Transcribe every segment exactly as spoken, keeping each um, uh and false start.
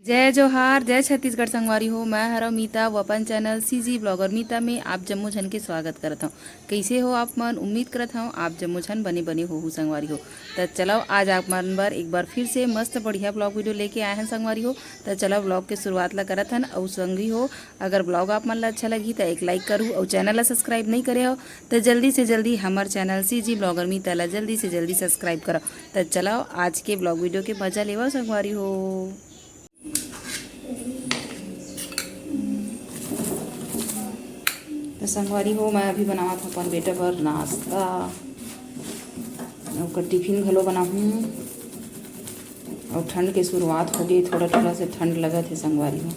जय जोहार, जय छत्तीसगढ़ संगवारी हो। मैं हरव मीता, वो अपन चैनल सीजी ब्लॉगर मीता में आप जम्मो झन के स्वागत करत हव। कइसे हो आप मन? उम्मीद करत हव आप जम्मो झन बने बने होहू संगवारी हो। त चलव, आज आप मन बर एक बार फिर से मस्त बढ़िया ब्लॉग वीडियो लेके आए हन संगवारी हो। त चलव, ब्लॉग के शुरुआत ला करत हन। अउ संगी हो, अगर ब्लॉग आप मन ला अच्छा लगही त एक लाइक करू, अउ चैनल ला सब्सक्राइब नहीं करे हो त जल्दी से जल्दी हमर चैनल सीजी ब्लॉगर मीता ला जल्दी से जल्दी सब्सक्राइब करव। त चलव, आज के ब्लॉग वीडियो के मजा लेवव संगवारी हो। त संगवारी हो, मैं अभी बनावत हव अपन बेटा बर नाश्ता। ओकर टिफिन घलो बनाहूँ। अउ ठंड के शुरुआत हो गई, थोड़ा थोड़ा से ठंड लगत हे संगवारी हो।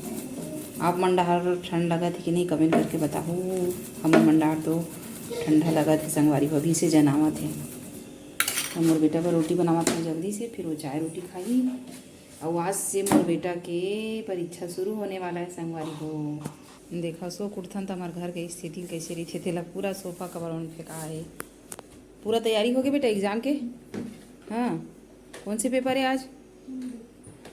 आप मन डहार ठंड लगत हे कि नहीं, कमेंट करके बताहू। हमर मन डहार तो ठंडा लगत हे संगवारी हो, अभी से जनावत हे। त मोर बेटा बर रोटी बनावत हव जल्दी से, फिर वो चाय रोटी खाही। अउ आज से मोर बेटा के परीक्षा शुरू होने वाला है संगवारी हो। देखा, सो के उठथन त हमर घर के स्थिति कइसे रहिथे, तेला पूरा सोफा कवर मन फेंका हे। पूरा तैयारी हो गए बेटा एग्जाम के? हाँ, कौन से पेपर है आज?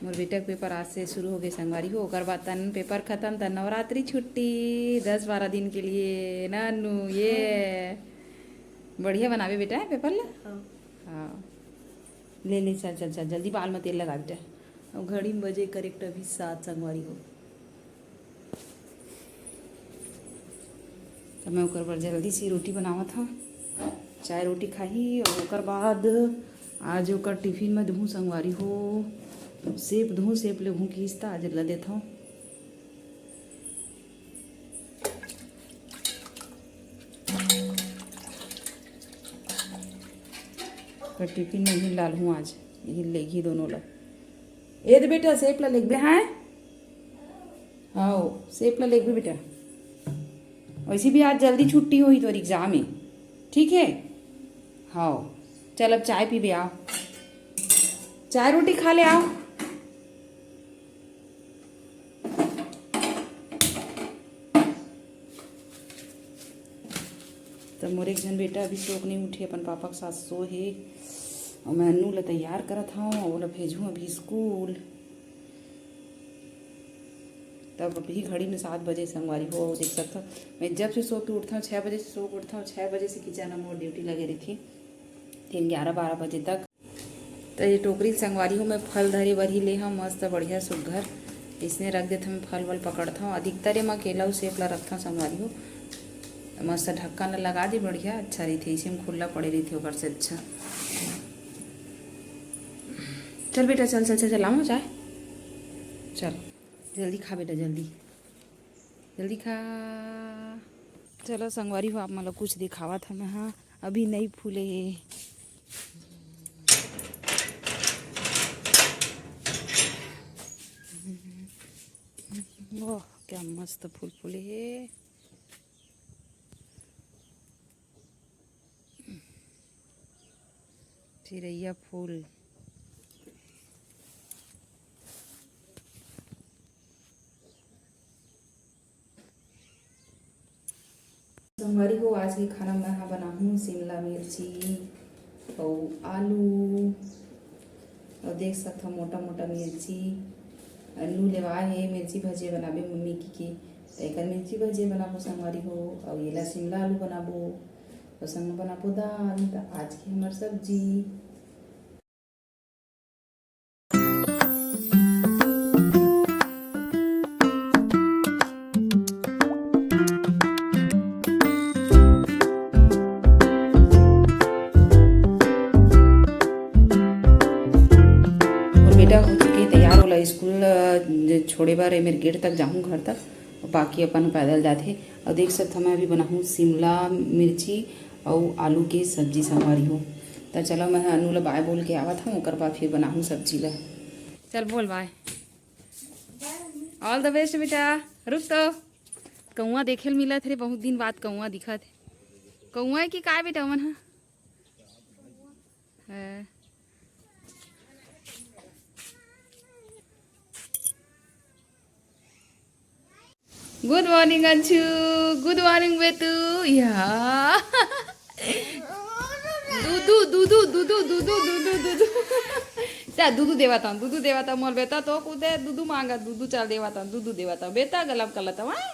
मोर बेटा के पेपर आज से शुरू हो गए संगवारी हो, ओकर बाद तन पेपर खत्म, तन नवरात्रि छुट्टी दस बारह दिन के लिए। नानू, ये बढ़िया बनावे बेटा है पेपर ला। हाँ। हाँ, ले ले, चल चल चल, जल्दी बाल में तेल लगा बेटा। अब घड़ी में बजे करेक्ट अभी सात संगवारी हो। त मैं ओकर बर जल्दी से रोटी बनावत हव। चाय रोटी खाही अउ ओकर बाद आज ओकर टिफिन में दूहूँ संगवारी हो। सेब दूहूँ, सेब लेहूँ किस त आज ल देथव। ओकर टिफिन में ही लालहूँ आज, यही लेगी दोनों ला। ए दे बेटा, सेब ला लेगबे, हाँ? हाओ, सेब ला लेगबे बेटा। वैसे भी आज जल्दी छुट्टी होही तोर एग्जाम है, ठीक है? हाओ, चल अब चाय पीबे, आओ। चाय रोटी खा ले, आओ। त मोर एक झन बेटा अभी सो के नहीं उठे, अपन पापा के साथ सो हे। अउ मैं अन्नू ला तैयार करत हव, ओला भेजहूँ अभी स्कूल। तब अभी घड़ी में सात बजे संगवारी हो, देख सकत हव। मैं जब से सो के उठत हव, छः बजे से सो के उठत हव, छः बजे से किचन में मोर ड्यूटी लगे रहिथे। तीन, ग्यारह बारह बजे तक। त ये टोकरी संगवारी हो, मैं फल धरे बर ही ले हव, मस्त बढ़िया सुग्घर। इसने रख देथव, मैं फल वल पकड़त हव। अधिकतर एमा केला अउ सेब ला रखथव संगवारी हो। मस्त ढक्कन ला लगा दे, बढ़िया अच्छा रहिथे, इसे में खुला पड़े रहिथे, ओकर से अच्छा। चल बेटा, चल, चल, चल, चल, लाओ चाय। चल, जल्दी खा बेटा, जल्दी, जल्दी खा। चलो संगवारी हो, आप मन ला कुछ दिखावत हव मैं, हाँ, अभी नहीं फूले हे। वाह, क्या मस्त फूल फूले हे। चिरैया फूल। संगवारी हो, आज के खाना मैं हा बनाहूँ शिमला मिर्ची अउ आलू, अउ देख सकथव मोटा मोटा मिर्ची। अन्नू लेवाए हे मिर्ची भजिया बनाबे मम्मी कहिके, त एकर मिर्ची भजिया बनाबो संगवारी हो। अउ एला शिमला आलू बनाबो, अउ संग म बनाबो दाल। त आज के हमर सब्जी। मोर बेटा हो चुके तैयार, ओला स्कूल, अ, छोड़े बर ए मेर गेट तक जाहूँ, घर तक, बाकी अपन पैदल जाथे। अउ देख सकथव, मैं अभी बनाहूँ शिमला मिर्ची अउ आलू के सब्जी संगवारी हो। त चलो, मैं अन्नू ला बाय बोल के आवत हूँ, ओकर बाद फिर बनाहूँ सब्जी ला। चल बोल बाय। All the best बेटा। रुक तो, कौआ देखे ल मिलत हे रे, बहुत दिन बाद कौआ दिखत हे। कौआ हे कि काय बेटा ओमन ह? हैं। Good morning अंशु, good morning बेतू। या। दूधू, दूधू, दूधू। जा, दूधू देवत हूँ, दूधू देवत हूँ, मोर बेटा तो कूदे, दूधू मांगा, दूधू चल देवत हूँ, दूधू देवत हूँ, बेटा गलम कर लेता हूँ, हाँ?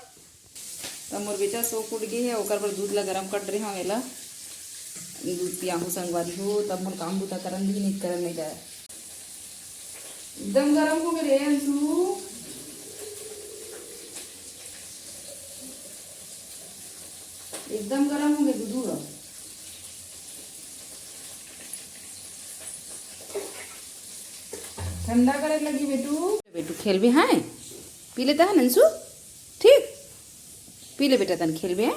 त मोर बेटा सो कूद गे हे, ओकर बर दूध ला गरम कर रहे हूँ, एला दूध पियाहूँ संगवारी हो, तब मोर काम बूता करन भी नहीं, करन नहीं जाए। एकदम गरम हो गए रे अंशु, एकदम गरम हो गए दूधू ह। ठंडा करे लगी बेटू। बेटू खेलबे हैं, पी लेता है नंसू, ठीक, पी ले बेटा, तन खेलबे हैं।